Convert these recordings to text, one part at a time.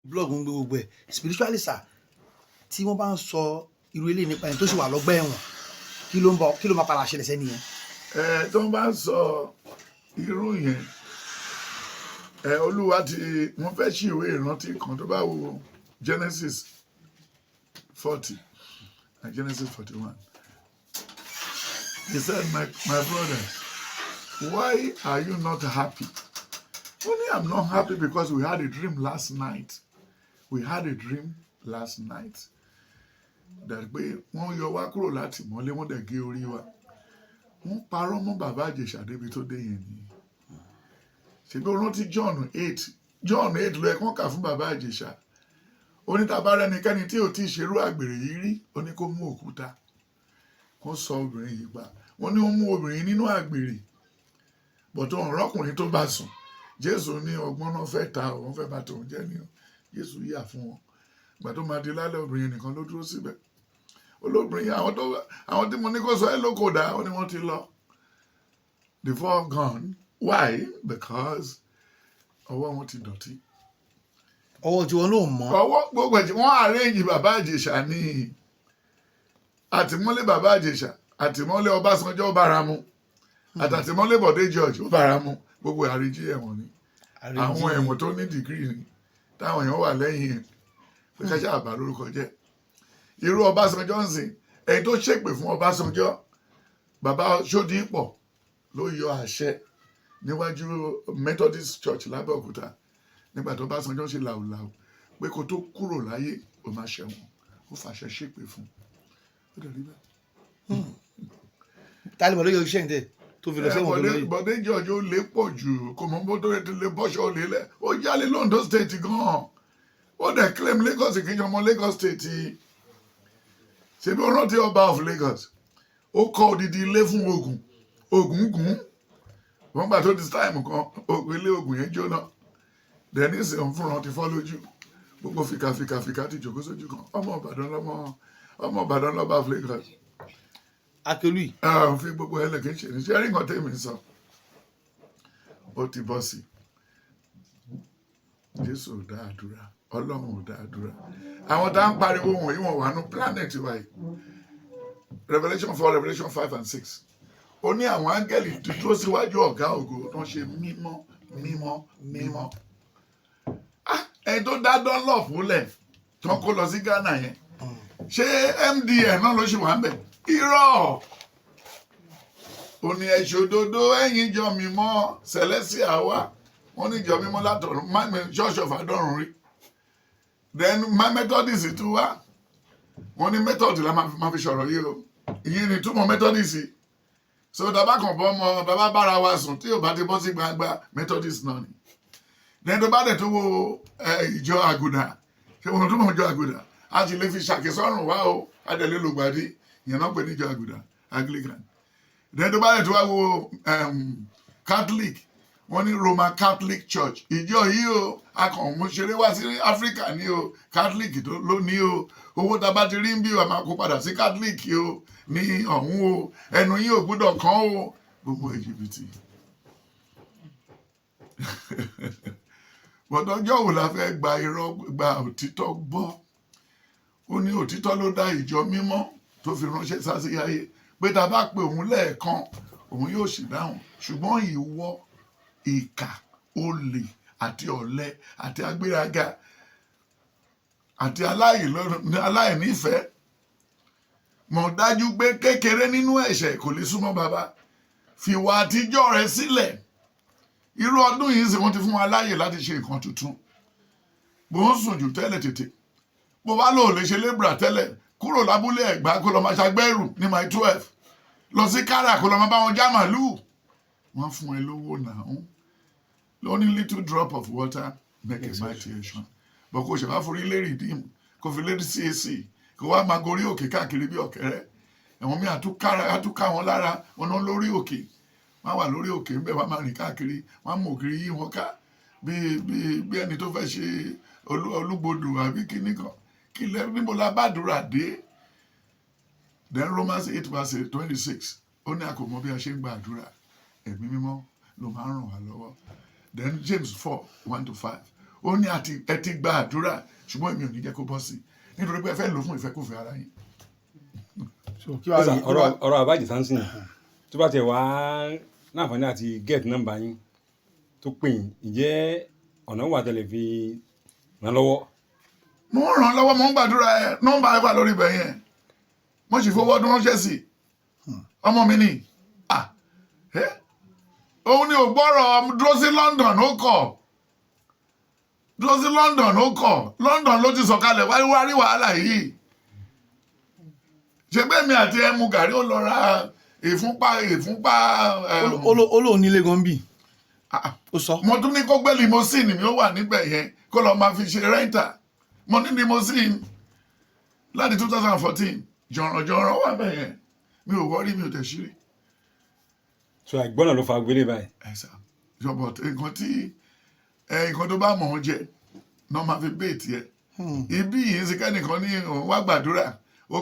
Blog ń gbé gbogbo ẹ̀ spiritually, sir. Tí wọ́n bá ń sọ irú eléyìí nípa ẹni tó sì wà lọ́gbà ẹ̀wọ̀n, kí ló ń bọ̀? Kí ló máa padà ṣẹlẹ̀ sẹ́ni yẹn? Ẹ tó ń bá sọ irú yẹn, ẹ Olúwa ti wọ́n fẹ́ ṣí ìwé ìrántí kan. Tó bá wo Genesis 40 and Genesis 41, he said, My brothers, why are you not happy?" Only, "I'm not happy because we had a dream last night. We had a dream last night that pé wọ́n yọ wá kúrò láti mọ́lé, wọ́n dẹ̀ gé orí wa." Wọ́n parọ́ mọ́ Bàbá Ìjẹ̀ṣà débi tó dé yẹn ni. Ṣèbí o rántí John 8? John 8 ló yẹ kán kà fún Bàbá Ìjẹ̀ṣà. Ó ní tá bá rẹ́nikẹ́ni tí ò tí ì ṣerú àgbèrè yìí rí, ó ní kó mú òkúta kó sọ obìnrin yìí pa. Wọ́n ní ó mú obìnrin nínú àgbèrè bọ̀tọ̀ ọ̀rọ̀kùnrin tó bá sùn. Jésù ní ọgbọ́n náà fẹ́ ta, òun fẹ́ bá tòun jẹ́ ní o. Jésù yà fún wọn. Ìgbà tó máa di lálẹ́, obìnrin nìkan ló dúró síbẹ̀. Olóbìnrin, àwọn tó àwọn tí mo ní kó sọ ẹ́ ló kò dá, ó ní wọ́n ti lọ. The four gone. Why? Because ọwọ́ wọn ti dọ̀tí. Ọwọ́ tí wọn náà mọ́. Ọwọ́ gbogbo ẹ̀jẹ̀ wọ́n arrange Bàbá Ìjẹ̀ṣà ní àtìmọ́lé. Bàbá Ìjẹ̀ṣà, àtìmọ́lé Ọbásanjọ́, ó bára mu. Àtàtìmọ́lé Bọ̀dé George, ó bára mu. Gbogbo arrange ẹ̀wọ̀n ni. Àwọn ẹ̀wọ̀n tó ní degree ni, táwọn èèyàn wà lẹ́yìn ẹ̀ pé ká ṣáà bà lórúkọ jẹ́. Irú Ọbásanjọ́ ń sìn, ẹni tó ṣèpè fún Ọbásanjọ́, Bàbá Ṣódìpọ̀ ló yọ àṣẹ níwájú Methodist Church lábẹ́òkúta nígbà tó Ọbásanjọ́ ṣe làwùlàwù pé kó tó kúrò láyé, ó máa ṣẹ̀wọ̀n. Ó fàṣẹ ṣépè fún ó dẹ̀ rí bẹ́ẹ̀. Tálímọ̀ ló yọ iṣẹ́ ìdẹ tó fi lọ sẹ́wọ̀n tó lóye. Bọ̀dé George, ó lé pọ̀ jù. Kò mọ̀ bó tó lè bọ́ṣọ́, ó lé lẹ̀, ó jálè l'Ondo State gan-an, ó dẹ̀ claim Lagos. Kì í ṣe ọmọ Lagos State. Ṣebí ó rántí ọba of Lagos? Ó kọ́ odidi ilé fún Ogun. Ogun gùn wọ́n gbà tó di time kan, ogun ilé ogun yẹn jóná. Dennis òun fúnra ti fọ́ lójú. Gbogbo fìkàfìkàfìkà ti jòkó sójú kan. Ọmọ Ìbàdàn lọ́mọ, ọmọ Ìbàdàn lọ́ba of Lagos. Akelu yìí. Ah, fi gbogbo ẹlẹ́kẹ̀ ṣe ní ṣe rí nǹkan tèmi sọ, ó ti bọ́ sí. Jésù ò dá àdúrà, Ọlọ́run ò dá àdúrà. Àwọn tá ń pariwo wọ̀nyí, wọ́n wà ní planet wa yìí. Revelation 4, Revelation 5 and 6, ó ní àwọn áńgẹ́lì tó dúró síwájú Ọ̀gá ògo tó ń ṣe mímọ́, mímọ́, mímọ́. Ah, ẹni tó dá Dunlop lẹ̀ tó ń kó lọ sí Ghana yẹn, ṣé MDN náà ló ṣì wà ń bẹ̀? Irọ́. Ó ní ẹ ṣòdodo, ẹ̀yin ìjọ mímọ́. Celestial wá, wọ́n ní ìjọ mímọ́ látọ̀run, Church of Adọ́run rí. Then my Methodist tún wá, wọ́n ní method la máa fi sọ̀rọ̀ yìí o. Ìyẹn ni túmọ̀ Methodist. So tàbá kan bọ́ ọmọ bàbá bára wa sùn, tí ò bá ti bọ́ sí gbangba, Methodist náà ni. Then tó bá dẹ̀ tó wo ìjọ àgùdà, ṣé wọn túmọ̀ ìjọ àgùdà? A ti lè fi ṣàkísọ́rùn wá o, a dẹ̀ lè lògbàdì. Ìyẹn náà pè ní ìjọ àgùdà, Anglican. Then tó bá dẹ̀ tó wá wo Catholic, wọ́n ní Roman Catholic Church. Ìjọ yìí o, akànmú ṣeré wá sí Áfíríkà ní o. Catholic tó ló ní o. Owó tá a bá ti rí ń bí o, a máa kó padà sí Catholic o ní ọ̀hún o. Ẹnu yín ò gbúdọ̀ kàn o. Gbogbo jìbìtì. Bọ̀dọ̀ ọjọ́ wo la fẹ́ gba irọ́, gba òtítọ́ gbọ́? Ó ní òtítọ́ ló dá ìjọ mímọ́ tó fi ránṣẹ́ sásí ayé pé tá a bá pe òun lẹ́ẹ̀kan, òun yóò sì dáhùn. Ṣùgbọ́n ìwọ, ìkà, olè àti ọ̀lẹ àti agbéraga àti aláìnífẹ̀ẹ́, mọ̀ dájú pé kékeré nínú ẹ̀ṣẹ̀ kò lè súnmọ́ bàbá. Fìwà àtijọ́ rẹ sílẹ̀. Irú ọdún yìí sì, wọ́n ti fún wa láàyè láti ṣe nǹkan tuntun. Bó ń sùn jù tẹ́lẹ̀, tètè. Bó bá lò lè ṣe labourer tẹ́lẹ̀, kúrò lábúlé Ẹ̀gbá, kó lọ máa ṣàgbẹ́rù ní Mile 12, lọ sí kára, kó lọ máa bá wọn já màlúù. Wọ́n fún ẹ lówó náà. Ló ní little drop of water make a mighty ocean. Bọ̀ kó ṣe wá forí lé Redeem, kó fi lé CAC, kó wá máa gorí òkè káàkiri bí ọ̀kẹ́rẹ́. Ẹ̀wọ̀n mi àtúká wọn lára wọn náà lórí òkè. Wọ́n wà lórí òkè ńbẹ̀, wọ́n máa rìn káàkiri, wọ́n á mú ògiri yí wọn ká bí ẹni tó fẹ́ ṣe olúgbodò àbí kíní kan. Kí lẹ níbo la bá àdúrà dé? Then Romans 8 verse 26, ó ní a kò mọ bí a ṣe ń gba àdúrà, Ẹ̀mí Mímọ́ ló máa ń ràn wá lọ́wọ́. Then James 4:1 to 5, Ó ní àti ẹ ti gba àdúrà, ṣùgbọ́n èmi ò ní jẹ́ kó bọ́ sí i nítorí pé ẹ fẹ́ lò fún ìfẹ́kùfẹ́ ara yín. So kí wàá Sà, rí ọ̀rọ̀ àbájì sánsìn tó bá tiẹ̀ wá láǹfààní àti get number yín tó pè yín, ǹjẹ́ ọ̀nà wà tẹ́lẹ̀ fi ràn lọ́wọ́? Mo ń ràn án lọ́wọ́, mo ń gbàdúrà. Ẹ nọ́mbà ẹ wà lórí ibẹ̀ yẹn. Mo sì fowó ọdún ránṣẹ́ sí i. Ọmọ mi ni. Ah, ẹ òun ni ò gbọ́rọ̀. Dúró sí London, ó kọ̀. Dúró sí London, ó kọ̀. London ló ti sọ̀kalẹ̀ wáyé wá rí wàhálà yìí. Ṣe bẹ́ẹ̀ mi àti ẹ mu gàrí, ó lọ ra ìfúnpá. Ó lóun nílé gan bì. Ah, Ó sọ. Mo tún ní kó gbé limousine mi, ó wà níbẹ̀ yẹn, kó lọ́ọ́ máa fi ṣe rental. Mo ní limousine láti 2014, jọ̀rọ̀jọ̀rọ̀ wà bẹ̀ yẹn. Mi ò wọ́rí, mi ò tẹ̀ ṣírí. So àìgbọ́nà ló fa gbélé báyìí. Ẹ sà jọ̀bọ̀, nǹkan tí ẹ nǹkan tó bá mọ̀ ọ́n jẹ náà máa fi bait ẹ. Ibi yìí ń sìnkẹ́ nìkan ní òun wá gbàdúrà, ó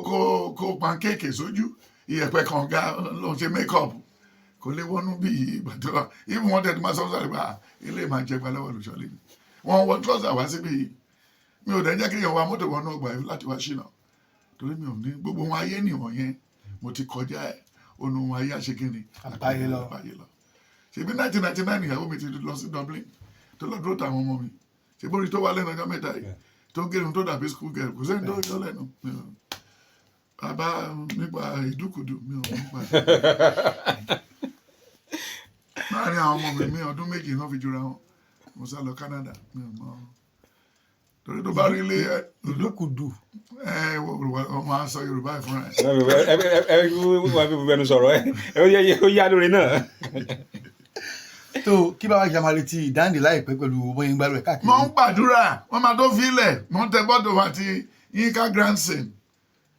kó pancake sójú, ìyẹ̀pẹ̀ kànga ló ń ṣe make up, kò lè wọnú bí gbàdúrà. Even wọn tẹ̀lé máa sọ sọ́dọ̀ pé ilé máa jẹ gba lọ́wọ́ olùṣọ́lé ni wọ́n wọ trouser wá síbí yìí. Mi ò dẹ̀ jẹ́ kéèyàn wa mọ́tò wọnú ọgbà yìí láti wá ṣìnà, torí mi ò ní gbogbo wọn ayé nìwọ̀n yẹn. Mo ti kọjá ẹ̀ onú wọn ayé àṣekínni. Àbáyé lọ. Àbáyé lọ. Ṣebí 1999 ìyàwó mi ti lọ sí Dublin, tó lọ dúró táwọn ọmọ mi. Ṣe bórí tó wà lẹ́nu ọjọ́ mẹ́ta yìí, tó gérun tó dàbí school girl, kò sẹ́ni tó yọ lẹ́nu. Mi ò bàbá nípa ìdúkudù, mi ò nípa láàrin àwọn ọmọ mi ọdún 2 náà fi jura wọn. Mo sá lọ Canada, mi ò mọ torí tó bá rí ilé ẹ. Ìdúkudù. Ẹ wọ́n máa sọ Yorùbá ẹ̀ fúnra ẹ̀. Ẹ ẹ ẹ wà fi bẹnu sọ̀rọ̀ ẹ ó yá lórí náà. Tó kí bàbá ìjà máa retí ìdáǹdè láìpẹ́ pẹ̀lú bóyá ń gbádùn ẹ̀ káàkiri. Mo ń gbàdúrà, wọ́n máa tó filẹ̀. Mo ń tẹ bọ́dọ̀ àti Yínká Grandson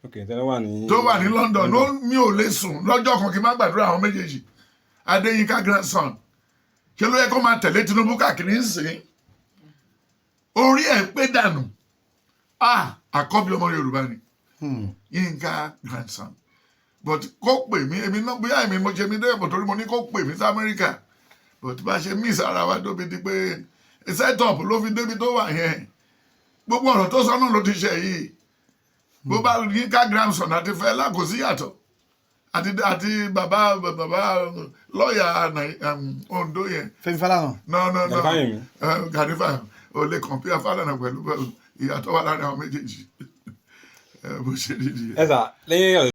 Ok, tẹ́lẹ̀ wà ní. Tó wà ní London. Ó mi ò lè sùn lọ́jọ́ kan kí n má gbàdúrà àwọn méjèèjì. Adéyínká Grandson, ṣé ló yẹ kó máa tẹ̀lé Tinubu káàkiri ń sìn? Orí ẹ̀ pé dànù. Ah, àkọ́bí ọmọ Yorùbá ni Yínká Grandson, but kó pè mí, èmi náà bóyá èmi mo ṣe mí dé bò, torí mo ní kó pè mí sí Amẹ́ríkà, but bá ṣe miss ara wa tóbi di pé set up ló fi débi tó wà yẹn. Gbogbo ọ̀rọ̀ tó sọ náà ló ti ṣe yìí. Bó bá Yínká Grandson àti Fẹlá, kò sí yàtọ̀ àti bàbá lọ́ọ̀yà Ondo yẹn. Fẹ́mi Fálànà. No. Gani Fáyẹ̀mí. Gani Fáyẹ̀mí ò lè compare Fálànà pẹ̀lú ìyàtọ̀ wà láàrin àwọn méjèèjì. Bó ṣe rí nìyẹn. Ẹ sà lẹ́yìn ọ̀sẹ̀.